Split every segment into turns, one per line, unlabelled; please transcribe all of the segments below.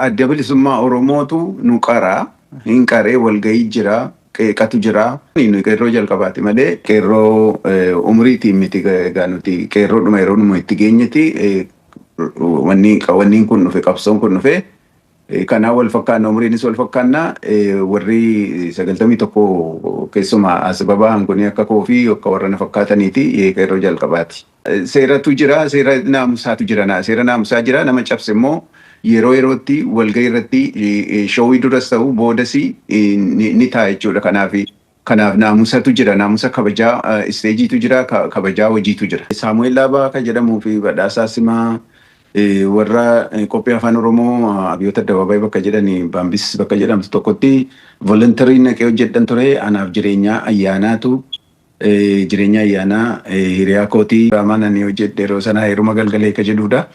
Adda Bilisummaa Oromootu nu qaraa, hin qaree walgahii jira, qeeqatu jira. Nuyi qeerroo jalqabaati malee qeerroo umriitiin miti egaa nuti qeerroodhuma yeroo numa itti geenyeti wanni kun dhufe qabsoon kun dhufe. Kanaan wal fakkaanna umriinis wal fakkaanna warri 91 keessumaa as baba'an kun akka koo fi akka warra na fakkaataniiti qeerroo jalqabaati. Seeratu jira, seera naamusaatu jira, seera naamusaa jira nama cabse immoo yeroo yerootti walgahii irratti showii duras ta'u boodas ni ta'a jechuudha. Kanaaf naamusatu jira, naamusa kabajaa isteejiitu jira, kabajaa hojiitu jira. Saamu'eel Dhaabaa kan jedhamuu fi Badhaasaa Simaa warra qophii afaan Oromoo Abiyyoota Addabaabaayii bakka jedhani Baambis bakka jedhamtu tokkotti voluntarii naqee hojjedhan ture. Anaaf jireenya ayyaanaatu jireenya ayyaanaa hiriyaa kootii raamaan ani hojjedhe yeroo sana heeruma galgalee ka jedhudha.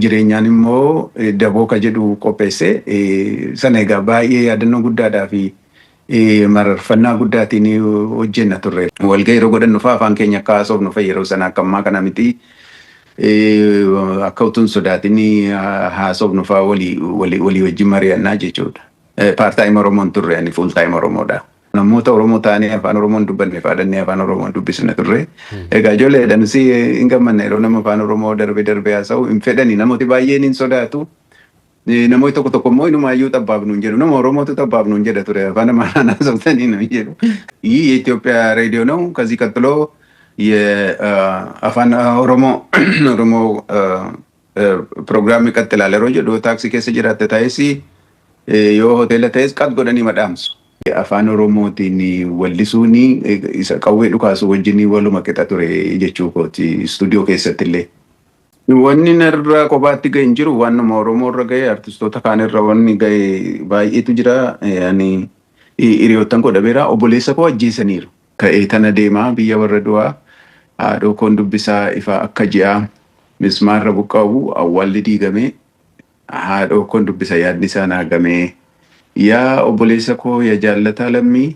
Jireenyaan immoo daboo ka jedhu qopheesse sana egaa baay'ee yaadannoo guddaadhaa fi mararfannaa guddaatiin hojjenna turre. Walgahii yeroo godhannu fa'aa afaan keenya akka haasofnu fa'a yeroo sana akka ammaa kana miti. Akka utuu hin sodaatin haasofnu fa'aa walii wajjin mari'annaa jechuudha. Part time Oromoon turre ani full time Oromoodha. Namoota Oromoo ta'anii afaan Oromoon dubbanne faadhannee afaan Oromoon dubbisna turre. Egaa ijoolleedha nuti hin gammanne yeroo nama afaan Oromoo darbee darbee haasa'u hin fedhani namooti baay'een hin sodaatu. Namooti tokko tokko immoo inumaayyuu xabbaabnu hin jedhu. Nama Oromootu xabbaabnu hin jedha ture afaan Amaaraan haasofsanii nu jedhu. ይህ የኢትዮጵያ ሬዲዮ ነው። ከዚህ ቀጥሎ የአፋን ኦሮሞ ኦሮሞ ፕሮግራም ይቀጥላል። yeroo jedhu taaksii keessa jiraatte ta'es yoo hoteela ta'es qad godhanii madhaamsu. Afaan Oromootiin wallisuun isa qawwee dhukaasu wajjin waluma qixa ture jechuu kooti istuudiyoo keessatti illee. Wanni narra kophaatti ga'e hin jiru waan nama Oromoo irra ga'e artistoota kaan irra wanni ga'e baay'eetu jira. Ani hiriyoottan koo dhabeera obboleessa koo ajjeesaniiru. Ka'ee tana deemaa biyya warra du'aa haadhoo koon dubbisaa ifaa akka ji'aa mismaarra buqqa'u awwaalli diigamee haadhoo koon dubbisa yaadni isaa naagamee yaa obboleessa koo yaa jaallataa lammii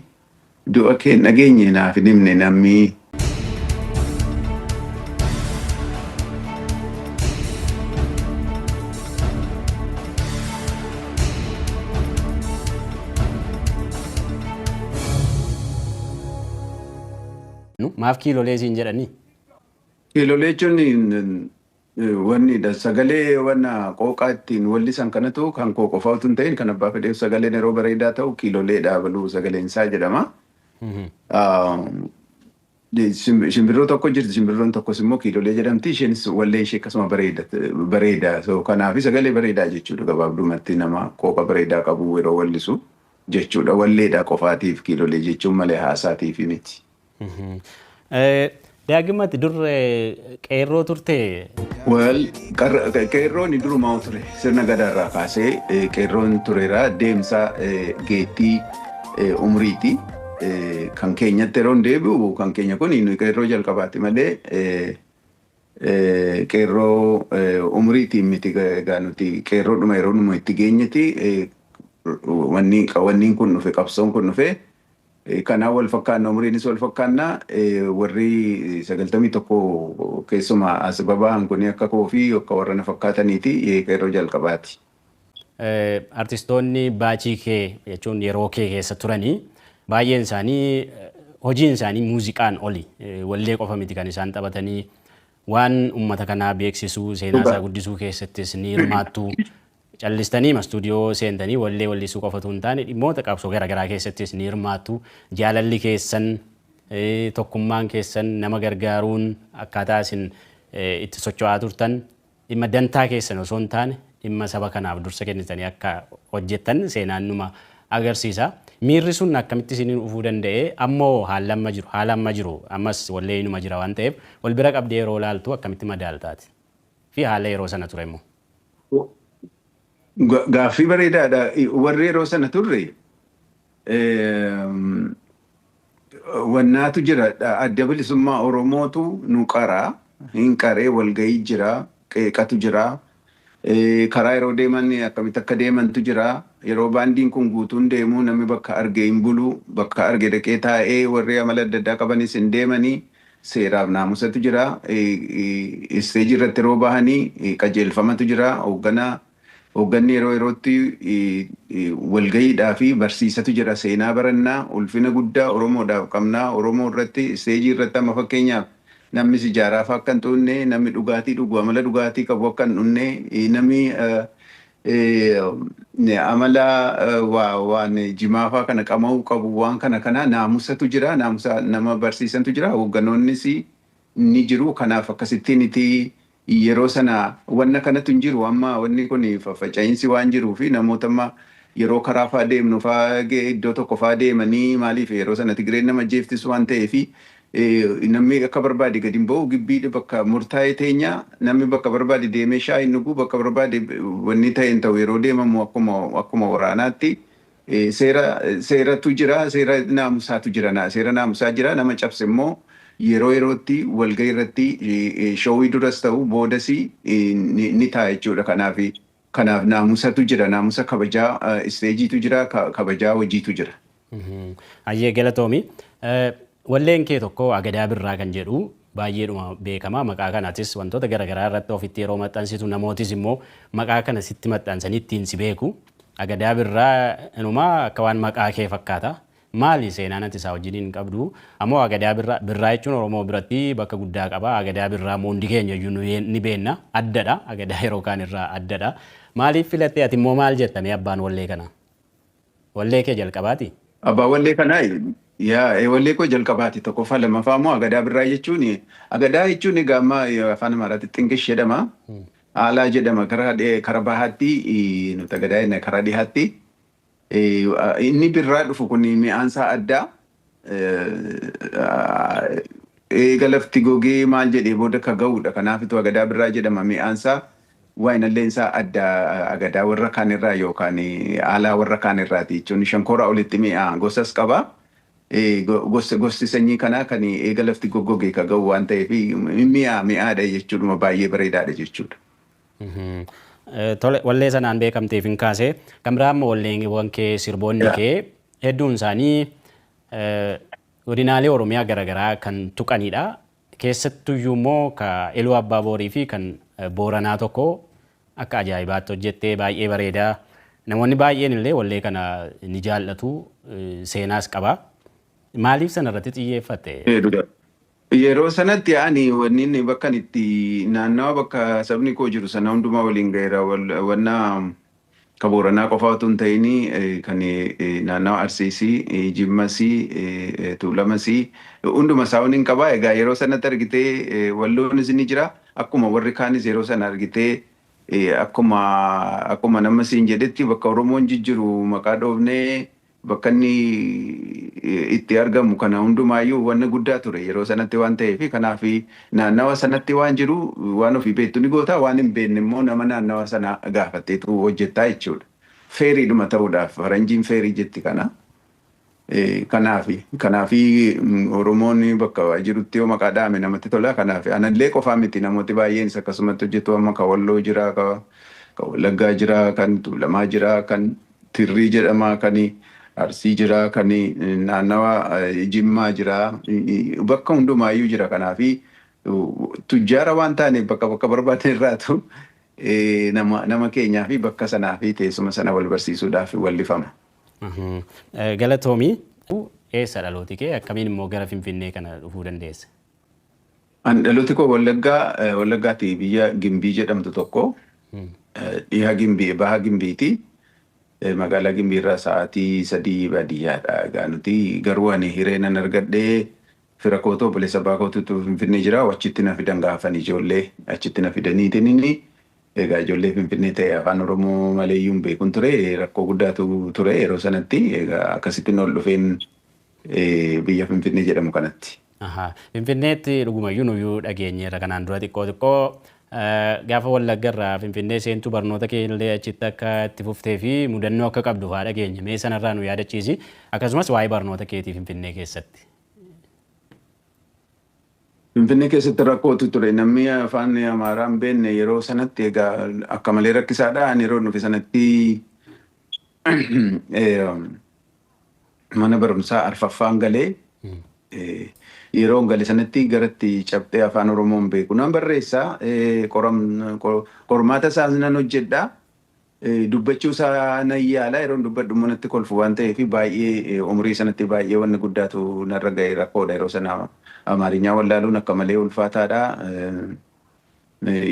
du'a kee hin dhageenye naaf hin himne namni.
Maaf kiilolee siin jedhanii?
Kiilolee jechuun wanni sagalee wanna qooqaa ittiin wallisan kanatu kan koo qofa utuu hin ta'in kan abbaa fedheef sagaleen yeroo bareedaa ta'u kiilolee dhaabaluu sagaleen isaa jedhama. Shimbirroo tokko jirti shimbirroon tokkos immoo kiilolee jedhamti isheenis wallee ishee akkasuma bareeda. So kanaaf sagalee bareedaa jechuudha gabaabdumatti nama qooqa bareedaa qabu yeroo wallisu jechuudha. Walleedha qofaatiif kiilolee jechuun malee haasaatiif miti.
Daagimatti dur qeerroo turte?
Well, qeerroon durumaa ture sirna gadaarraa kaasee qeerroon tureera deemsa geettii umriiti. Kan keenyatti yeroo deebi'u kan keenya kun nuyi qeerroo jalqabaati malee qeerroo umriitiin miti egaa nuti qeerroodhuma yeroo numa itti geenyeti wanni kun dhufe qabsoon kun dhufe. Kanaan wal fakkaanna umriinis wal fakkaanna warri 91 keessumaa as baba'an kun akka koo fi akka warra na fakkaataniiti qeerroo jalqabaati.
Artistoonni baachii kee jechuun yeroo kee keessa turanii baay'een isaanii hojiin isaanii muuziqaan oli wallee qofa miti kan isaan taphatanii waan uummata kanaa beeksisuu seenaa isaa guddisuu keessattis ni hirmaattu. Callistanii istuudiyoo seentanii wallee wallisuu qofatu hin taane dhimmoota qabsoo garaagaraa keessattis ni hirmaattu. Jaalalli keessan tokkummaan keessan nama gargaaruun akkaataa isin itti socho'aa turtan dhimma dantaa keessan osoo hin taane dhimma saba kanaaf dursa kennitanii akka hojjettan seenaan numa agarsiisa. Miirri sun akkamitti isiniin dhufuu danda'e ammoo haala amma jiru ammas wallee inuma jira waan ta'eef wal bira qabdee yeroo ilaaltu akkamitti madaaltaati fi haala yeroo sana ture immoo.
Gaaffii bareedaadha. Warri yeroo sana turre wannaatu jira. Adda Bilisummaa Oromootu nu qaraa. Hin qaree walgahii jira. Qeeqatu jira. Karaa yeroo deeman akkamitti akka deemantu jira. Yeroo baandiin kun guutuun deemu namni bakka arge hin bulu. Bakka arge dhaqee taa'ee warri amala adda addaa qabanis hin deemanii. Seeraaf naamusatu jira. Isteejii irratti yeroo bahanii qajeelfamatu jira. Hoogganaa Hoogganni yeroo yerootti walgayiidhaa fi barsiisatu jira. Seenaa barannaa ulfina guddaa Oromoodhaaf qabnaa. Oromoo irratti isteejii irratti amma fakkeenyaaf namni sijaaraa fa'aa akka hin xuunne, namni dhugaatii dhugu amala dhugaatii qabu akka hin dhunne, namni amala waan jimaa fa'aa kana qama'uu qabu waan kana kana naamusatu jira. Naamusa nama barsiisantu jira. Hoogganoonnis ni jiru. Kanaaf akkasittiin itti yeroo sana wanna kanatu hin jiru. Amma wanni kun faffaca'iinsi waan jiruu fi namoota amma yeroo karaa fa'aa deemnu fa'aa iddoo tokko fa'aa deemanii maaliif yeroo sana Tigreen nama jeeftisu waan ta'eef namni akka barbaade gadi hin ba'u. Gibbii bakka murtaa'e teenya namni bakka barbaade deemee shaayii hin dhugu, bakka barbaade wanni ta'e hin ta'u. Yeroo deemamu akkuma waraanaatti seera seeratu jira, seera naamusaatu jira, seera naamusaa jira. Nama cabse immoo yeroo yerootti walgahii irratti shoowii duras ta'u boodas ni ta'a jechuudha. Kanaaf naamusatu jira, naamusa kabajaa isteejiitu jira, kabajaa hojiitu jira.
Hayyee, galatoomi. Walleen kee tokko Agadaa Birraa kan jedhu baay'eedhuma beekama. Maqaa kanaatis wantoota garaagaraa irratti ofitti yeroo maxxansitu namootis immoo maqaa kana sitti maxxansanii ittiin si beeku. Agadaa Birraa inumaa akka waan maqaa kee fakkaata. Maali seenaan ati isaa wajjiniin qabdu? Ammoo Agadaa Birraa, Birraa jechuun Oromoo biratti bakka guddaa qaba. Agadaa Birraa immoo hundi keenya iyyuu ni beekna. Addadha. Agadaa yeroo kaan irraa addadha. Maaliif filattee? Ati immoo maal jettamee abbaan wallee kana? Wallee kee jalqabaati?
Abbaan wallee kanaa yaa wallee koo jalqabaati tokkoffaa. Lammaffaa immoo Agadaa Birraa jechuun, Agadaa jechuun egaa amma afaan Amaaraatti xinqish jedhama. Aalaa jedhama karaa bahaatti, nuti Agadaa jenna karaa dhihaatti. Inni birraa dhufu kun mi'aansaa addaa. Eega lafti gogee maal jedhee booda ka ga'uudha. Kanaafitu Agadaa Birraa jedhama. Mi'aansaa waayinalleensaa adda Agadaa warra kaan irraa yookaan aalaa warra kaan irraati jechuun shankooraa olitti mi'aa gosas qaba. Gosti sanyii kanaa kan eega lafti goggoge ka ga'u waan ta'eef mi'aa mi'aadha jechuudha, baay'ee bareedaadha jechuudha.
Tole, wallee sanaan beekamteef hin kaase. Kan biraa immoo walleewwan kee, sirboonni kee hedduun isaanii godinaalee Oromiyaa garaagaraa kan tuqanidha. Keessattuyyuu immoo ka Iluu Abbaa Boorii fi kan Booranaa tokko akka ajaa'ibaatti hojjettee baay'ee bareedaa. Namoonni baay'een illee wallee kana ni jaallatu, seenaas qaba. Maaliif sana irratti xiyyeeffatte?
Yeroo sanatti ani wanni inni bakka itti naannawa bakka sabni koo jiru sana hundumaa waliin ga'eera. Wanna ka Booranaa qofa otoo hin ta'in kan naannawa Arsiisii, Jimmasii, Tuulamasii hunduma isaa waliin qaba. Egaa yeroo sanatti argitee Walloonis ni jira. Akkuma warri kaanis yeroo sana argitee akkuma nama siin jedhetti bakka Oromoon jijjiru maqaa dhoofnee bakka inni itti argamu kana hundumaayyuu wanna guddaa ture yeroo sanatti waan ta'eef, kanaaf naannawa sanatti waan jiru waan ofii beektu ni goota, waan hin beekne immoo nama naannawa sana gaafatteetu hojjettaa jechuudha. Fairiidhuma ta'uudhaaf, faranjiin fairii jetti kana. Kanaafi Oromoon bakka jirutti yoo maqaa dhaame namatti tola. Kanaaf anallee qofaa miti, namooti baay'eenis akkasumatti hojjetu. Amma ka Walloo jira, ka Wallaggaa jira, kan Tuulamaa jira, kan Tirrii jedhama, kan Arsii jira, kan naannawa Jimmaa jira, bakka hundumaayyuu jira. Kanaafi tujjaara waan taaneef bakka bakka barbaadne irraatu nama keenyaa fi bakka sanaa fi teessuma sana wal barsiisuudhaaf wallifama.
Galatoomii. Eessa dhalooti kee? Akkamiin immoo gara Finfinnee kana dhufuu dandeesse?
An dhalooti koo Wallaggaa, Wallaggaati, biyya Gimbii jedhamtu tokko, dhiha Gimbii, baha Gimbiiti. Magaalaa Gimbii irraa sa'aatii 3 baadiyyaadha. Egaa nuti garuu ani hiree nan argadhee fira kootu, obboleessa abbaa kootutu Finfinnee jira. Achitti na fidan gaafan ijoollee, achitti na fidaniitiin inni egaa ijoollee Finfinnee ta'e afaan Oromoo maleeyyuu hin beekun ture. Rakkoo guddaatu ture yeroo sanatti. Egaa akkasittiin ol dhufeen biyya Finfinnee jedhamu kanatti.
Finfinneetti dhugumayyuu nuyyuu dhageenyeerra kanaan dura xiqqoo xiqqoo gaafa Wallagga irraa Finfinnee seentuu barnoota kee illee achitti akka itti fuftee fi mudannoo akka qabdu fa'aa dhageenya. Mee sanarraa nu yaadachiisi. Akkasumas waa'ee barnoota keetii Finfinnee keessatti.
Finfinnee keessatti rakkootu ture. Namni afaan Amaaraa hin beekne yeroo sanatti egaa akka malee rakkisaadha. Ani yeroo dhufe sanatti mana barumsaa arfaffaan galee, yeroo gale sanatti garatti cabxee afaan Oromoo hin beeku. Nan barreessaa, qormaata isaas nan hojjedhaa. Dubbachuu isaa nan yaala, yeroo dubbadhu immoo natti kolfu waan ta'eef baay'ee umurii sanatti baay'ee wanni guddaatu narra ga'e rakkoodha yeroo sana. Amaarinyaa wallaaluun akka malee ulfaataadha.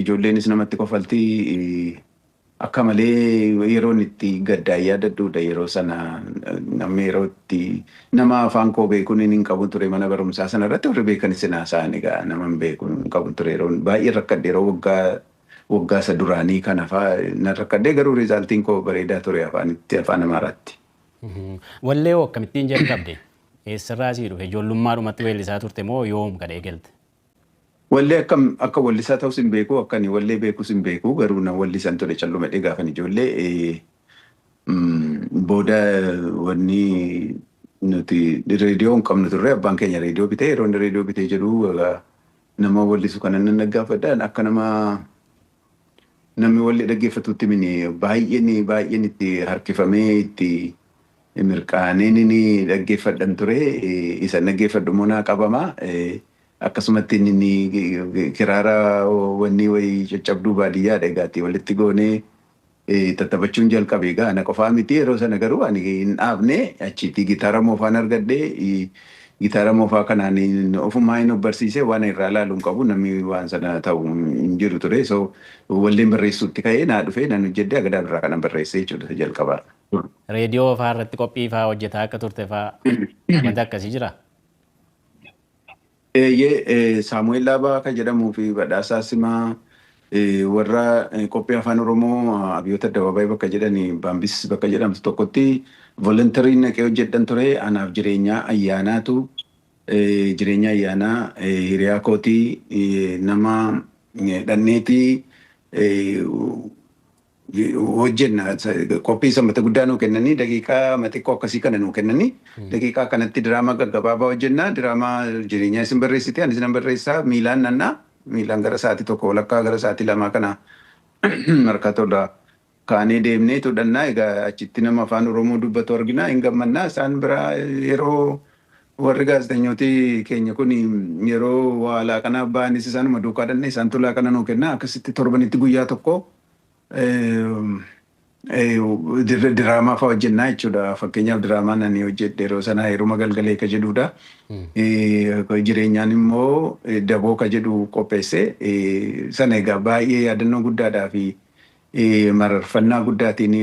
Ijoolleenis namatti kofaltii akka malee yeroon itti gaddaan yaadadhuudha yeroo sana. Namni yeroo itti nama afaan koo beekuun hin qabu ture mana barumsaa sana irratti, warri beekanis haasa'an, egaa nama hin beeku hin qabu ture. Yeroo baay'ee rakkadhe, yeroo waggaa isa duraanii kana fa'aa nan rakkadhe, garuu resultiin koo bareedaa ture afaanitti, afaan Amaaraatti.
Wallee hoo akkamittiin jalqabde? Eessarraa sii dhufe? Ijoollummaadhumatti weellisaa turte moo yoom kan eegalte?
Wallee akkam akka wallisaa ta'us hin beeku, akka ani wallee beekus hin beeku, garuu na wallisan ture calluma dhee gaafan ijoollee. Booda wanni nuti reediyoo hin qabnu turre, abbaan keenya reediyoo bitee, yeroo inni reediyoo bitee jedhu nama wallisu kana nan dhaggaafadha, akka nama namni walli dhaggeeffatutti mini baay'een baay'een itti harkifamee itti mirqaaneen ni dhaggeeffadhan ture. Isa dhaggeeffadhu immoo naa qabama. Akkasumatti inni kiraara wanni wayii caccabduu baadiyyaadha egaatti walitti goonee tattaphachuun jalqabe. Egaa ana qofaa miti yeroo sana, garuu ani hin dhaabne. Achitti gitaara moofaan argadhe. Gitaara moofaa kanaan ofumaa hin of barsiise, waan irraa ilaalu hin qabu, namni waan sana ta'u hin jiru ture. So walleen barreessuutti ka'ee naa dhufee nan hojjedhe, agadaa irraa kanan barreesse jechuudha jalqabaa.
Reediyoo fa'aa irratti qophii fa'aa hojjetaa akka turte fa'aa wanta akkasii jira?
Eeyyee, Saamu'eel Dhaabaa kan jedhamuu fi Badhaasaa Simaa warra qophii afaan Oromoo Abiyyoota Addabaabaayii bakka jedhani, Baambis bakka jedhamtu tokkotti voluntaryiin naqee hojjedhan ture. Anaaf Jireenyaa Ayyaanaatu, Jireenya Ayyaanaa hiriyaa kootii, nama dhanneetii hojjenna. Qophii Sanbata guddaa nuu kennanii, daqiiqaa xiqqoo akkasii kana nuu kennanii, daqiiqaa kanatti diraamaa gaggabaabaa hojjenna. Diraamaa Jireenyaa isin barreessite, anis nan barreessaa, miilaan nannaa, miilaan gara sa'aatii 1 walakkaa gara sa'aatii 2 kana Markaatoodha kaanee deemnee tudhannaa. Egaa achitti nama afaan Oromoo dubbatu argina, hin gammannaa. Isaan biraa yeroo warri gaazexeessitooti keenya kun yeroo waa laaqanaaf ba'anis isaanuma duukaa dhanne, isaan tulaa kana nuu kenna. Akkasitti torbanitti guyyaa tokko diraamaa fa'aa hojjennaa jechuudha. Fakkeenyaaf diraamaan ani hojjedhe yeroo sana Heeruma Galgalee ka jedhudha. Jireenyaan immoo Daboo ka jedhu qopheesse. Sana egaa baay'ee yaadannoo guddaadhaa fi mararfannaa guddaatiin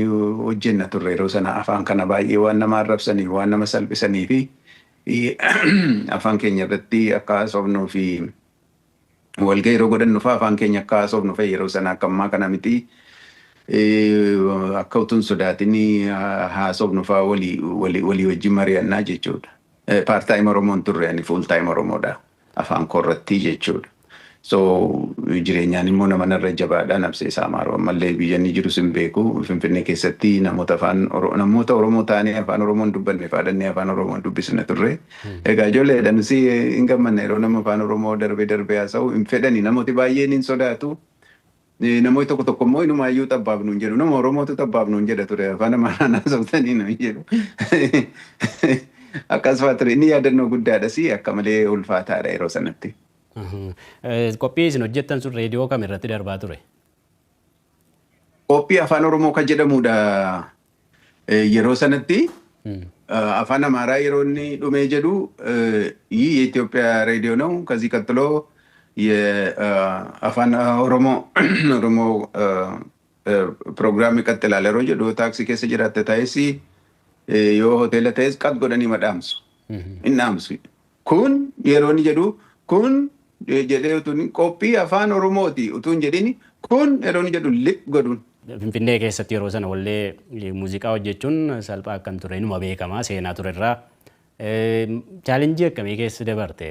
hojjenna turre yeroo sana. Afaan kana baay'ee waan nama arrabsanii, waan nama salphisanii fi afaan keenya irratti akka haasofnuu fi walgahii yeroo godhannu fa'aa afaan keenya akka haasofnu fa'i yeroo sana akka ammaa kana miti. Akka utuun sodaatin haasofnu fa'aa walii wajjin mari'annaa jechuudha. Part time Oromoon turre, ani full time Oromoodha afaan koorratti jechuudha. So Jireenyaan immoo nama narra jabaadha, nabsee isaa maaru ammallee biyya inni jirus hin beeku. Finfinnee keessatti namoota afaan namoota Oromoo ta'anii afaan Oromoon dubbanne faadhannee afaan Oromoon dubbisna turre. Egaa ijoolleedha, nusi hin gammanne yeroo nama afaan Oromoo darbee darbee haasa'u. Hin fedhani, namooti baay'een hin sodaatu. Namoonni tokko tokko immoo inumaayyuu xabbaaf nuun jedhu, nama Oromootu xabbaaf nuun jedha ture, afaan Amaaraan haasawtanii nuun jedhu. Akkas fa'aa ture, inni yaadannoo guddaadha si akka malee ulfaataadha yeroo sanatti.
Qophii isin hojjettan sun reediyoo kam irratti darbaa ture?
Qophii afaan Oromoo kan jedhamudha. Yeroo sanatti afaan Amaaraa yeroo inni dhumee jedhu ይህ የኢትዮጵያ ሬዲዮ ነው፣ ከዚህ ቀጥሎ የአፋን ኦሮሞ ፕሮግራም ይቀጥላል yeroo jedhu, taaksii keessa jiraatte ta'es yoo hoteela ta'es qad godhanii madhaamsu. Hin dhaamsu. Kun yeroo inni jedhu, kun jedhee utuun qophii afaan Oromooti utuu hin jedhini, kun yeroo inni jedhu lip godhuun.
Finfinnee keessatti yeroo sana wallee muuziqaa hojjechuun salphaa akkam ture inuma beekamaa seenaa turerraa. Challengeii akkamii keessa dabarte?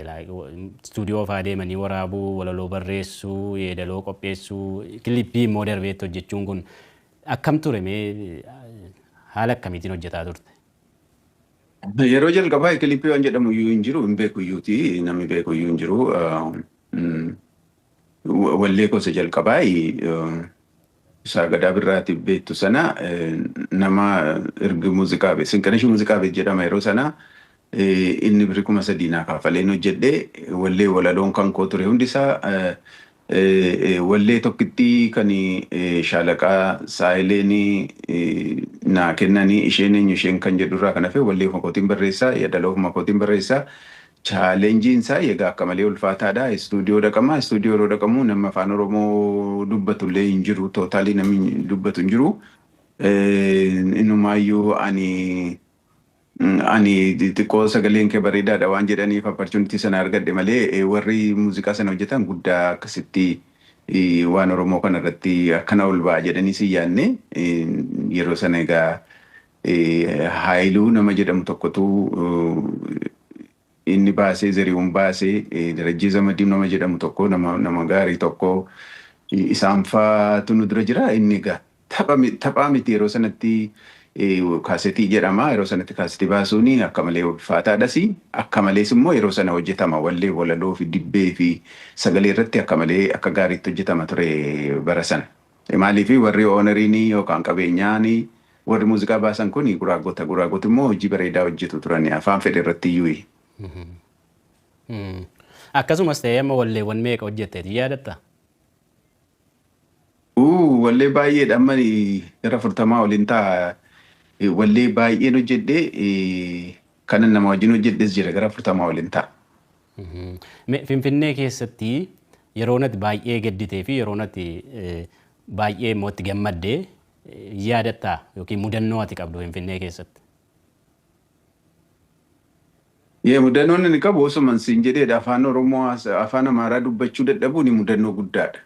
Istuudiyoo fa'aa deemanii waraabuu, walaloo barreessuu, yeedaloo qopheessuu, kilippii immoo darbeetti hojjechuun kun akkam ture, mee haala akkamiitiin hojjetaa turte?
Yeroo jalqabaa kilippii waan jedhamu iyyuu hin jiru, hin beeku iyyuuti, namni beeku iyyuu hin jiru. Wallee gosa jalqabaa isaa Gadaa Birraatiif beektu sana, nama ergi muuziqaa beeku, Sinqanish muuziqaa beek jedhama yeroo sana, inni birrii 3,000 naa kaafaleen hojjedhe. Wallee walaloon kan koo ture hundisaa. Wallee tokkittii kan Shaalaqaa Saayileen naa kennanii, isheen eenyu isheen kan jedhurraa kan hafe, wallee ofuma kootiin barreessaa, yaadaloo ofuma kootiin barreessaa. Challengeiin isaa egaa akka malee ulfaataadha. Istuudiyoo dhaqama. Istuudiyoo yeroo dhaqamu nama afaan Oromoo dubbatu illee hin jiru. Totally namni dubbatu hin jiru. Inumaayyuu ani xiqqoo sagaleen kee bareedaadha waan jedhaniif opportunity sana argadhe malee, warri muuziqaa sana hojjetan guddaa akkasitti waan Oromoo kana irratti akkana ol ba'a jedhanii si yaadne. Yeroo sana egaa Haayiluu nama jedhamu tokkotu inni baasee, Zarihuun baasee, Darajjii Zamadii nama jedhamu tokko, nama gaarii tokko, isaan faatu nu dura jira. Inni egaa taphaa miti yeroo sanatti. Kaasetii jedhama. Yeroo sanatti kaasetii baasuun akka malee ulfaataadhas, akka malees immoo yeroo sana hojjetama. Wallee, walaloo fi dibbee fi sagalee irratti akka malee akka gaariitti hojjetama ture bara sana. Maaliif, warri owneriin yookaan qabeenyaan warri muuziqaa baasan kun guraagota. Guraagota immoo hojii bareedaa hojjetu turan afaan fedhe irratti iyyuu.
Akkasumas ta'ee, amma walleewwan meeqa hojjetteeti yaadatta?
Wallee baay'eedha, amma gara 40 waliin ta'a. Wallee baay'een hojjedhee, kanan nama wajjin hojjedhes jira, gara 40 waliin ta'a.
Finfinnee keessatti yeroo nati baay'ee gadditee fi yeroo nati baay'ee immoo itti gammaddee yaadattaa, yookiin mudannoo ati qabdu Finfinnee keessatti?
Yee, mudannoon inni qabu osuma siin jedheedha. Afaan Oromoo, afaan Amaaraa dubbachuu dadhabuun mudannoo guddaadha.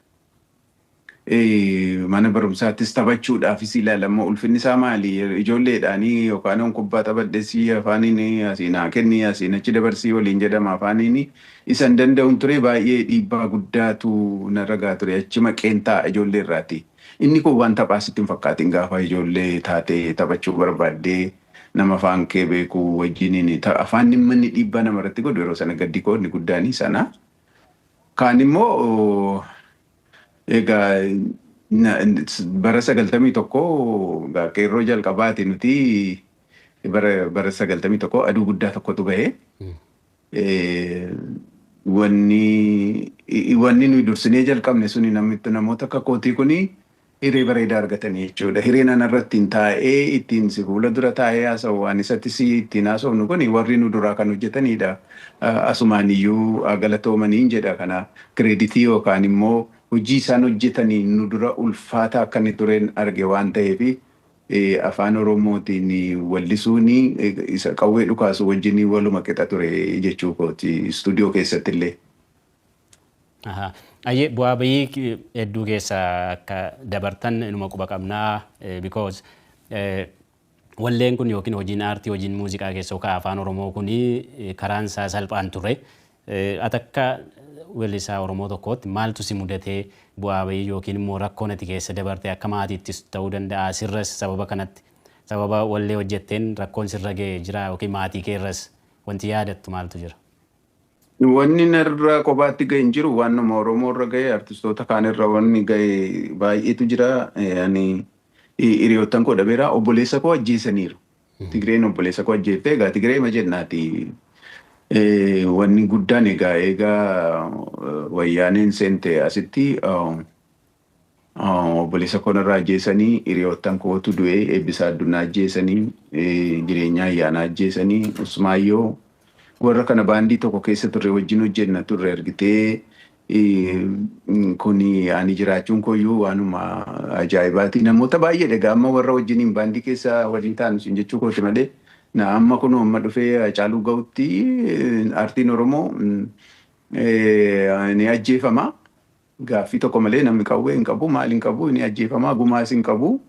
Mana barumsaattis taphachuudhaafis ilaalama, ulfinni isaa maali, ijoolleedhaanii yookaan kubbaa taphadhesii afaaniin asiin haa kenni, asiin achi dabarsii waliin jedhama, afaaniin isan danda'uun ture. Baay'ee dhiibbaa guddaatu narra gaa ture, achi maqeen taa'a ijoollee irraati. Inni kun waan taphaa sitti hin fakkaatin, gaafa ijoollee taatee taphachuu barbaaddee nama afaan kee beeku wajjiniin afaan manni dhiibbaa namarratti godhu yeroo sana, gaddi koo inni guddaanii sana. Kaan immoo egaa bara 91 qeerroo jalqabaati nuti. Bara 91 aduu guddaa tokkotu bahee, wanni nuyi dursinee jalqabne suni namoota akka kootii kuni hiree bareedaa argatanii jechuudha. Hireen anarratti ittiin taa'ee ittiin si fuula dura taa'ee haasa'u, waan isatti si ittiin haasofnu kuni warri nu duraa kan hojjetanidha. Asumaan iyyuu galatoomaniin jedha. Kana creditii yookaan immoo hojii isaan hojjetanii nu dura ulfaata akka inni tureen arge waan ta'eef, afaan Oromootiin wallisuun isa qawwee dhukaasu wajjin waluma qixa ture jechuu kooti, istuudiyoo keessatti illee.
Ayyee, bu'aa bayii hedduu keessa akka dabartan inuma quba qabnaa, because walleen kun yookiin hojiin aartii, hojiin muuziqaa keessa yookaan afaan Oromoo kun karaan isaa salphaan ture. Ati akka weellisaa Oromoo tokkootti maaltu si mudatee, bu'aa bayii yookiin immoo rakkoon ati keessa dabarte, akka maatiittis ta'uu danda'a, sirras sababa kanatti, sababa wallee hojjetteen rakkoon sirra ga'e jira, yookiin maatii keerras wanti yaadattu maaltu jira?
Wanni narra kophaatti ga'e hin jiru. Waan nama Oromoo irra ga'e, artistoota kaan irra wanni ga'e baay'eetu jira. Ani hiriyoottan koo dhabeera. Obboleessa koo ajjeesaniiru. Tigreen obboleessa koo ajjeeftee. Egaa Tigree ma jennaati. Wanni guddaan egaa wayyaaneen seente asitti obboleessa koo narraa ajjeesanii, hiriyoottan kootu du'ee, Eebbisaa Addunyaa ajjeesanii, Jireenya Ayyaanaa ajjeesanii, Usmaayyoo, warra kana baandii tokko keessa turre, wajjin hojjenna turre. Argitee, kuni ani jiraachuun koyyuu waanuma ajaa'ibaati. Namoota baay'ee egaa amma warra wajjiniin baandii keessa waliin taanu siin jechuu kooti malee, na amma kun amma dhufee Hacaaluu ga'utti aartiin Oromoo ni ajjeefama. Gaaffii tokko malee namni qawwee hin qabu, maal hin qabu, ni ajjeefama, gumaas hin qabu.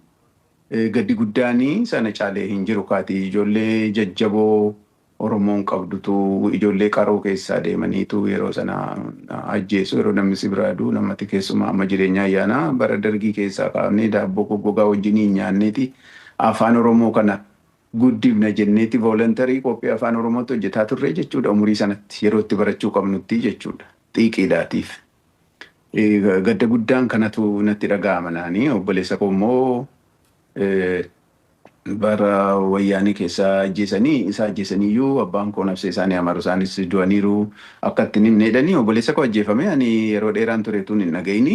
Gaddi guddaanii sana caalee hin jiru kaati. Ijoollee jajjaboo Oromoon qabdutu, ijoollee qaroo keessaa deemaniitu yeroo sana ajjeesu. Yeroo namni si biraa du'u, namatti keessumaa amma Jireenya Ayyaanaa bara Dargii keessaa kaafnee daabboo goggogaa wajjiniin nyaanneeti, afaan Oromoo kana guddifna jenneeti voluntary qophii afaan Oromootti hojjetaa turre jechuudha, umurii sanatti yeroo itti barachuu qabnutti jechuudha xiiqiidhaatiif. Gadda guddaan kanatu natti dhaga'ama naanii. Obboleessa koo immoo Bara wayyaanii keessa ajjeesanii, isa ajjeesaniyyuu abbaan koo nafsee isaanii amaru, isaanis du'aniiru, akka ittiin hin jedhanii obboleessa koo ajjeefame ani yeroo dheeraan tureetuun hin dhaga'ini.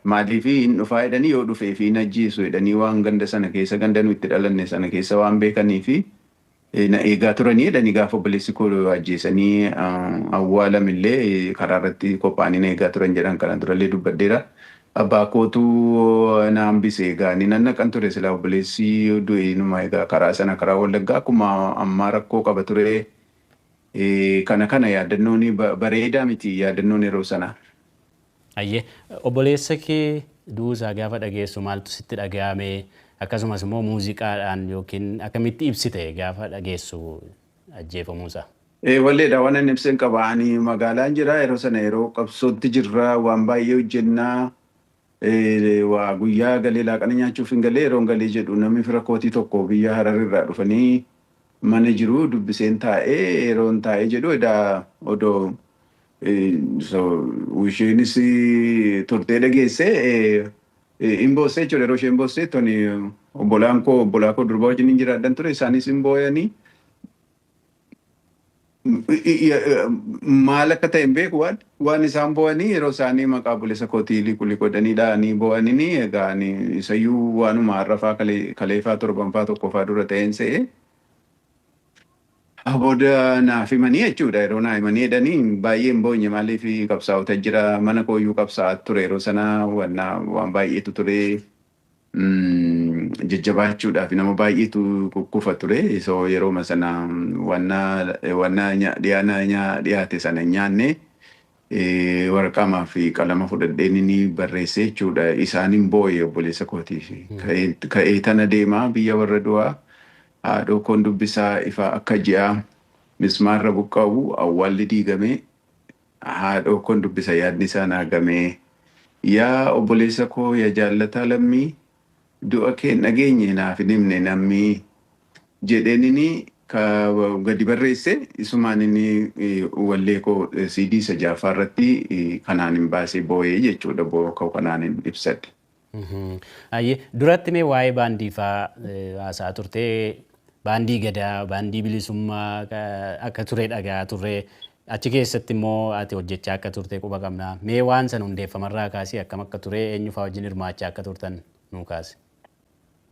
Maaliif hin dhufaa jedhanii, yoo dhufee fi hin ajjeesu jedhanii, waan ganda sana keessa, ganda nu itti dhalanne sana keessa waan beekanii fi na eegaa turanii jedhanii, gaafa obboleessi koo ajjeesanii awwaalamillee karaa irratti qophaa'anii na eegaa turan jedhan. Kana durallee dubbadheera. Abbaa kootu na hambise. Egaa ni nan naqan ture silaa obboleessi du'e inuma. Egaa karaa sana, karaa Wallaggaa akkuma ammaa rakkoo qaba ture. Kana yaadannoon bareedaa miti, yaadannoon yeroo sana.
Ayyee, obboleessa kee du'uusaa gaafa dhageessu maaltu sitti dhaga'ame? Akkasumas immoo muuziqaadhaan yookiin akkamitti ibsite gaafa dhageessu ajjeefamuusaa?
Walleedha waan inni ibseen qaba. Ani magaalaan jira yeroo sana, yeroo qabsootti jirra, waan baay'ee hojjennaa. Waa guyyaa galee laaqana nyaachuuf hin galee, yeroo galee jedhu namni fira kootii tokko biyya Hararirraa dhufanii mana jiru dubbiseen taa'ee, yeroon taa'ee jedhu edaa odoo isheenis turtee dhageesse hin boossee jechuudha. Yeroo isheen boossee toni obbolaan koo, obbolaa koo durbaa wajjin hin jiraadhan ture, isaanis hin booyanii. Maal akka ta'e hin beeku, waan isaan boo'anii yeroo isaanii maqaa obboleessa kootii liqu liqu godhanii dha'anii boo'anii. Egaa ani isayyuu waanuma har'afaa kaleefaa torbanfaa tokkofaa dura ta'een se'e. Booda naaf himanii jechuudha. Yeroo naa himanii jedhanii baay'ee hin boonye. Maaliif, qabsaa'ota jira, mana kooyyuu qabsaa'aa ture yeroo sana, waan baay'eetu ture. Jajjabaachuudhaaf nama baay'eetu kukkufa ture. So yeroo sana wanna dhiyaana dhiyaate sana hin nyaanne, waraqaamaa fi qalama fudhadheen inni barreesse jechuudha. Isaanin boo'e obboleessa kootiif. Ka'ee tana deemaa biyya warra du'aa, haadhoo koon dubbisaa, ifa akka ji'aa mismaarra buqqa'u, awwaalli diigamee, haadhoo koon dubbisa, yaadni isaa naagamee. Yaa obboleessa koo, yaa jaallataa lammii, du'a kee hin dhageenye, naaf hin himne namni jedheenini ka gadi barreesse. Isumaan inni wallee koo CD isa jaaffaa irratti kanaan hin baasee boo'ee jechuudha, boo'oo koo kanaan hin ibsadhe.
Ayyee, duratti mee waa'ee baandii fa'aa haasa'aa turtee, baandii gadaa, baandii bilisummaa akka ture dhagaa turre, achi keessatti immoo ati hojjechaa akka turte quba qabna. Mee waan sana hundeeffamarraa kaasii akkam akka ture, eenyu fa'aa wajjin hirmaachaa akka turtan nuu kaasi.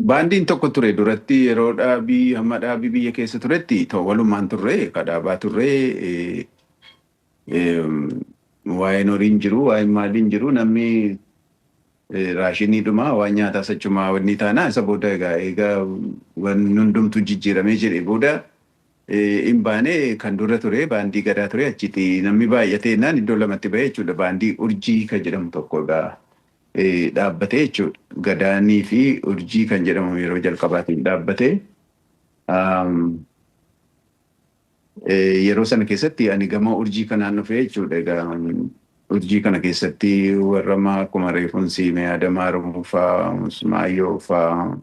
Baandiin tokko ture duratti, yeroo dhaabii hamma dhaabii biyya keessa turetti walumaan turre, kadhaabaa turre. Waa'een horiin jiru, waa'een maaliin jiru, namni raashiniidhuma waan nyaataa sachumaa wanni taanaa. Isa booda egaa wanni hundumtuu jijjiiramee jedhe booda hin baane. Kan dura ture baandii gadaa ture. Achitti namni baay'atee naan iddoo lamatti bahee jechuudha. Baandii urjii kan jedhamu tokko egaa dhaabbatee jechuudha. Gadaanii fi urjii kan jedhamu yeroo jalqabaatiin dhaabbatee. Yeroo sana keessatti ani gama urjii kanaan dhufee jechuudha. Egaa urjii kana keessatti warra akkuma reefuun siimee Adamaa Oromoo fa'aa, Usmaayyoo fa'aa,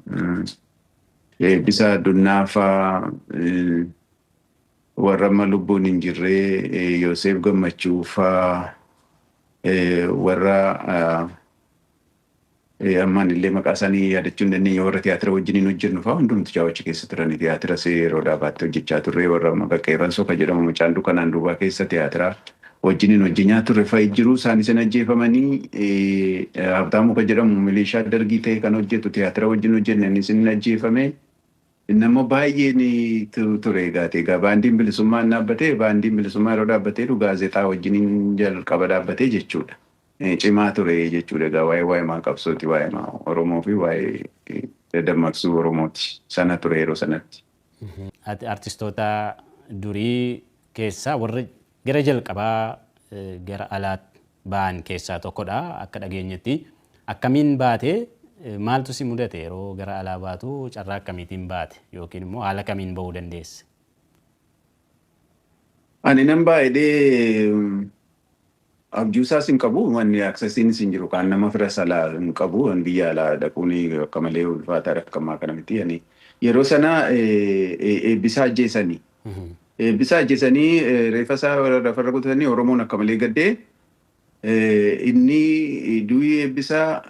Eebbisaa Addunyaa fa'aa, warra amma lubbuun hin jirre Yoosef Gammachuu fa'aa, warra ammaan illee maqaa isaanii yaadachuu hin dandeenye, warra tiyaatira wajjiniin hojjennu fa'aa hundumtu jaawachi keessa turani. Tiyaatira yeroo dhaabaatti hojjechaa turre, warra maqaa Qeerransoo kan jedhamu mucaan dukkanaan duubaa keessa tiyaatira wajjiniin hojjechaa turre fa'i jiru. Isaanis hin ajjeefamanii. Habtaamuu kan jedhamu milishaa dargii ta'e kan hojjetu tiyaatira wajjin hojjenne, innis hin ajjeefame. Nama baay'een ture egaate. Egaa baandiin bilisummaa hin dhaabbatee, baandiin bilisummaa yeroo dhaabbatee gaazexaa wajjiniin jalqaba dhaabbatee jechuudha. Cimaa ture jechuudha. Egaa waa'ee maa qabsooti, waa'ee maa Oromoo fi waa'ee dammaqsuu Oromooti sana ture yeroo sanatti.
Ati artistoota durii keessaa warra gara jalqabaa gara alaatti ba'an keessaa tokkodha akka dhageenyetti. Akkamiin baatee, maaltu si mudate yeroo gara alaa baatu, carraa akkamiitiin baate yookiin immoo haala kamiin bahuu dandeesse?
Ani nan baay'ee abjuusaas hin qabu, wanni accessiinis hin jiru, kaan nama fira salaa hin qabu, biyya alaa dhaquun akka malee ulfaataadha akka ammaa kana miti. Ani yeroo sana eebbisaa ajjeesanii. Eebbisaa ajjeesanii reeffa isaa lafarra kutatanii, Oromoon akka malee gaddee. Inni du'i eebbisaa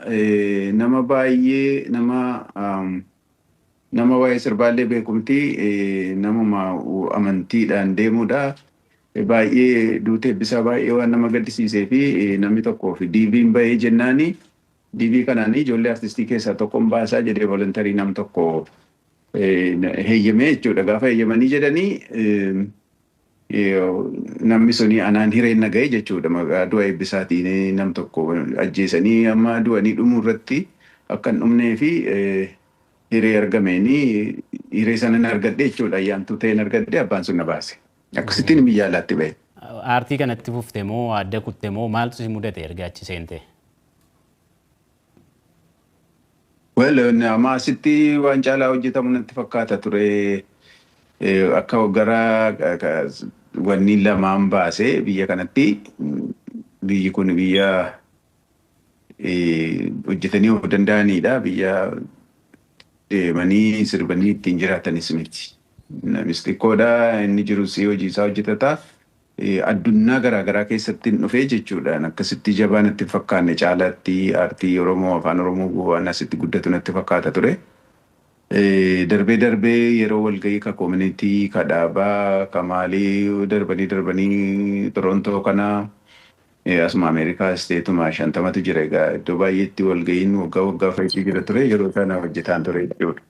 nama baay'ee nama Nama waa'ee sirbaallee beekumti, namuma amantiidhaan deemudha. Baay'ee duutee Eebbisaa baay'ee waan nama gaddisiisee fi namni tokkoo fi DV'n bahee jennaani, DV kanaan ijoollee artistii keessaa tokkoon baasaa jedhee voluntary nam tokko heeyyamee jechuudha. Gaafa heeyyamanii jedhanii, namni suni anaan hireen na ga'e jechuudha. Maqaa du'a Eebbisaatiin nam tokko ajjeesanii amma du'anii dhumuu irratti akka hin dhumnee fi hiree argameenii hiree sana na argadhe jechuudha. Ayyaantuu ta'een argadhe, abbaan sun na baase. Akkasittiin biyya alaatti ba'e.
Aartii kanatti fufte moo adda kutte moo maaltu si mudate erga achi seente?
Well, amma asitti waan caalaa hojjetamu natti fakkaata ture. Akka gara wanni lamaan baasee biyya kanatti, biyyi kun biyya hojjetanii of danda'anidha. Biyya deemanii sirbanii ittiin jiraatanis miti. Namis xiqqoodha, inni jirus hojii isaa hojjetata. Addunyaa garaagaraa keessatti hin dhufee jechuudha. Akkasitti jabaa natti fakkaanne, caalaatti aartii Oromoo, afaan Oromoo waan asitti guddatu natti fakkaata ture. Darbee darbee yeroo walgahii ka community, ka dhaabaa, ka maalii darbanii darbanii Torontoo kana, asuma Ameerikaa isteetuma 50tu jira egaa, iddoo baay'eetti walgahiin waggaa waggaa fa'iitu jira ture, yeroo sana hojjetaan ture jechuudha.